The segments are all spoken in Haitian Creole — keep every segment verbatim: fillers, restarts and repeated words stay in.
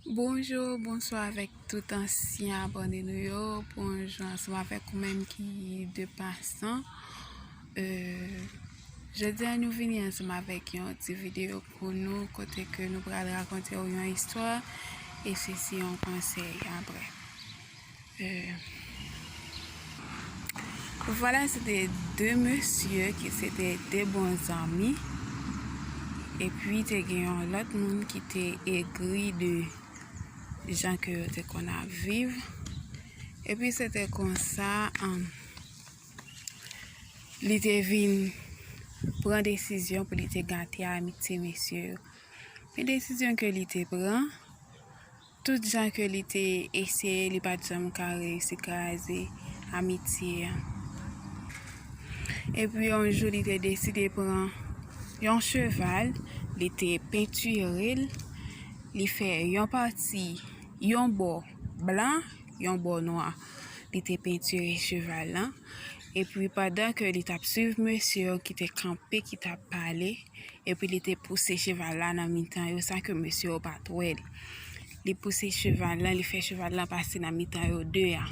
Bonjou, bonswa avèk tout ansyen abòne nou yo. Bonjou ansanm avèk ou menm ki de pasan. Euh, jodi a nou vini ansanm avèk yon ti videyo pou nou kote ke nou pral rakonte w yon istwa e se si yon konsèy apre. Euh, vwala, se te de mesye ki se te de bon zanmi. Epi te gen yon lòt moun ki te egri de jan ke yo te konn ap viv. Epi se te konsa, um, li te vin pran desizyon pou li te gate amitye mesye yo. Men desizyon ke li te pran, tout jan ke li te eseye, li pa t janm ka reyisi kraze amitye a. Epi yon jou, li te deside pran yon cheval, li te pentire l, li fè yon pati, yon bò blan, yon bò nwa. Li te pentire cheval lan. Epi pandan ke li t ap swiv mesye yo ki te kanpe, ki t ap pale, epi li te pouse cheval la nan mitan yo san ke mesye yo pa t wè l. Li pouse cheval lan, li fè cheval lan pase nan mitan yo de a.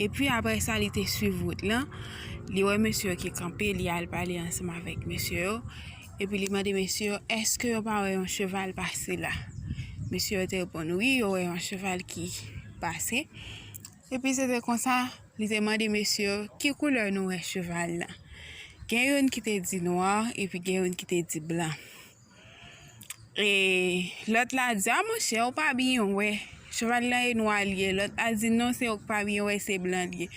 Epi apre sa, li te swiv wout lan. Li wè mesye yo ki kanpe, li al pale ansanm avèk mesye yo. Epi li mande mesye yo, èske yo pa wè yon cheval pase la? Mesye yo te reponn, wi, yo wè yon cheval ki pase. Epi se te konsa, li te mande mesye yo, ki koulè nou wè cheval lan? Gen youn ki te di nwa, epi gen youn ki te di blan. E lòt la di, a monchè, ou pa byen wè. Cheval lan e nwa li ye. Lòt la di, non, se ou k pa byen wè, se blan li ye.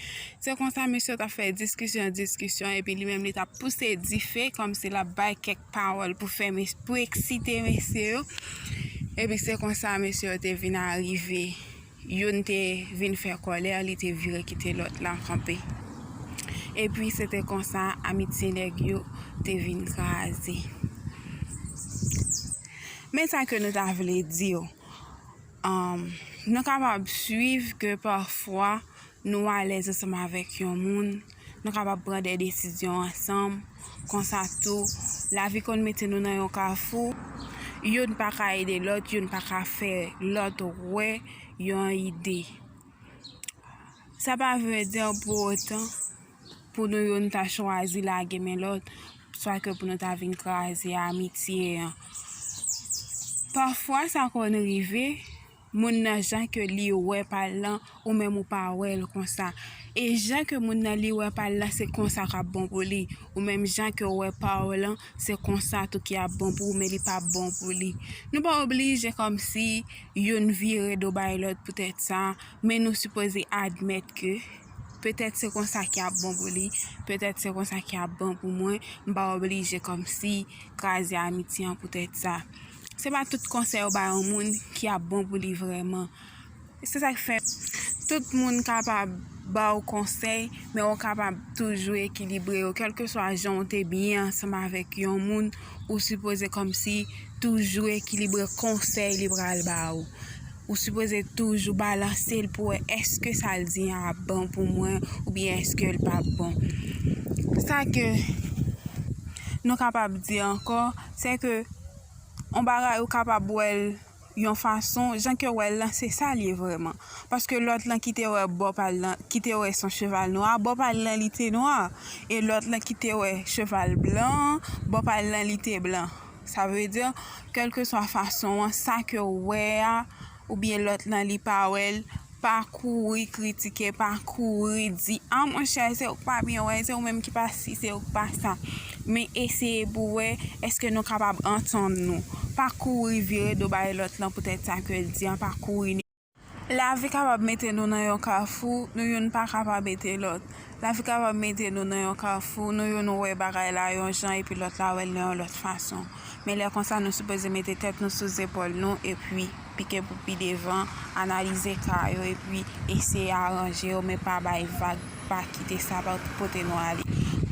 Se konsa, mesye yo t ap fè diskisyon, diskisyon, epi li menm li t ap pouse dife, kòmsi l ap bay kèk pawòl pou fè mes-, pou eksite mesye yo. Epi se konsa, mesye yo te vin arive. Youn te vin fè kòlè, li te vire kite lòt la kanpe. Epi se te konsa, amitye nèg yo te vin kraze. Men sa ke nou ta vle di w, um, nou kapab swiv ke pafwa nou alèz ansanm avèk yon moun, nou kapab pran de desizyon ansanm. Konsa tou, lavi konn mete nou nan yon kafou, youn pa ka ede lòt, youn pa ka fè lòt wè yon ide. Sa pa vle di pou otan pou nou youn ta chwazi lage men lòt, swa ke pou nou ta vin kraze amitye an. Pafwa sa konn rive, moun nan jan ke li wè pa l lan, ou menm ou pa wè l konsa. E jan ke moun nan li wè pa l lan, se konsa k ap bon pou li. Ou menm jan ke w wè pa w lan, se konsa tou ki ap bon pou ou, men li p ap bon pou li. Nou pa oblije kòmsi youn vire do bay lòt poutèt sa, men nou sipoze admèt ke petèt se konsa ki ap bon pou li, petèt se konsa ki ap bon pou mwen, m pa oblije kòmsi kraze amitye an poutèt sa. Se pa tout konsèy ou bay yon moun ki ap bon pou li vrèman. Se sa k fè tout moun kapab ba w konsèy, men ou kapab toujou ekilibre yo. Kèlkeswa jan w te byen ansanm avèk yon moun, ou sipoze kòmsi toujou ekilibre konsèy li pral ba ou. Ou sipoze toujou balanse l pou wè èske sa l di an ap bon pou mwen oubyen èske l p ap bon. Sa ke nou kapab di ankò, se ke yon bagay ou kapab wè l yon fason, jan ke w wè l lan, se sa l ye vrèman. Paske lòt lan ki te wè bò pa l lan, ki te wè s on cheval nwa, bò pa l lan li te nwa. E lòt lan ki te wè cheval blan, bò pa l lan li te blan. Sa vle di, kèlkeswa fason an, sa ke w wè a, oubyen lòt lan li pa wè l, pa kouri kritike, pa kouri di, a monchè, se ou k pa byen wè, se ou menm ki pa si, se ou k pa sa. Men eseye pou w wè, èske nou kapab antann nou. Pa kouri vire do bay lòt lan poutèt sa ke l di an, pa kouri. Lavi kapab mete nou nan yon kafou, nou youn pa kapab ede lòt. Lavi kapab mete nou nan yon kafou, nou youn wè bagay la yon jan epi lòt la wè l nan yon lòt fason. Men lè konsa, nou sipoze mete tèt nou sou zepòl nou epi pike pou pi devan, analize ka yo epi eseye aranje yo, men pa bay vag, pa kite sa pa pote nou ale.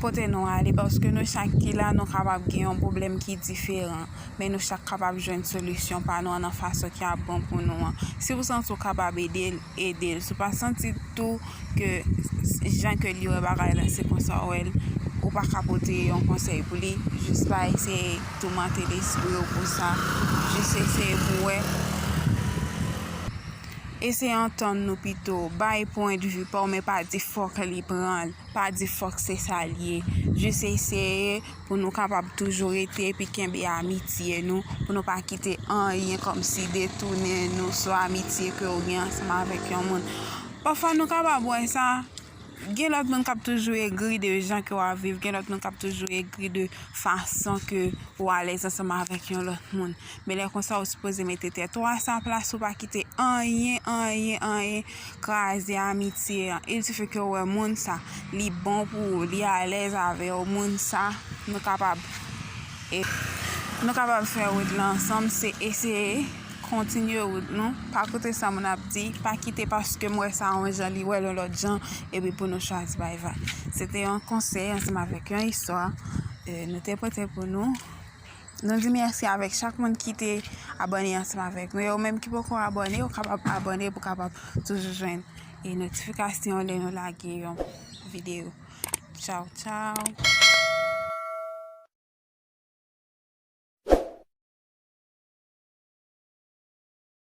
Pote nou ale, paske nou chak ki la, nou kapab gen yon pwoblèm ki diferan, men nou chak kapab jwenn solisyon pa nou an nan fason ki ap bon pou nou an. Si w santi w kapab ede l, ede l. Si w pa santi tou ke jan ke li wè bagay la se konsa w wè l, ou pa ka pote yon konsèy pou li, jis pa eseye toumante lespri w pou sa. Jis eseye pou w wè eseye antann nou pito, bay pwendvi pa w, men pa di fòk li pran l, pa di fòk se sa l ye. Jis eseye pou nou kapab toujou rete epi kenbe amitye nou, pou nou pa kite anyen kòmsi detounen nou sou amitye ke w gen ansanm avèk yon moun. Pafwa nou kapab wè sa, gen lòt moun k ap toujou egri de jan ke w ap viv, gen lòt moun k ap toujou egri de fason ke ou alèz ansanm avèk yon lòt moun. Men lè konsa, ou sipoze mete tèt ou a sa plas ou, pa kite anyen, anyen, anyen kraze amitye an. Il sifi ke ou wè moun sa, li bon pou ou, li alèz avè w, moun sa, nou kapab, e, nou kapab fè wout la ansanm, se eseye kontinye wout nou. Pa koute sa moun ap di, pa kite paske m wè sa yon jan, li wè l yon lòt jan, epi pou nou chwazi bay vag. Se te yon konsèy ansanm avèk yon istwa, e, nou te pote pou nou. Nou di mèsi avèk chak moun ki te abòne ansanm avèk nou. E ou menm ki poko abòne, ou kapab abòne pou kapab toujou jwenn, e, notifikasyon lè nou lage yon videyo. Tchaw, tchaw.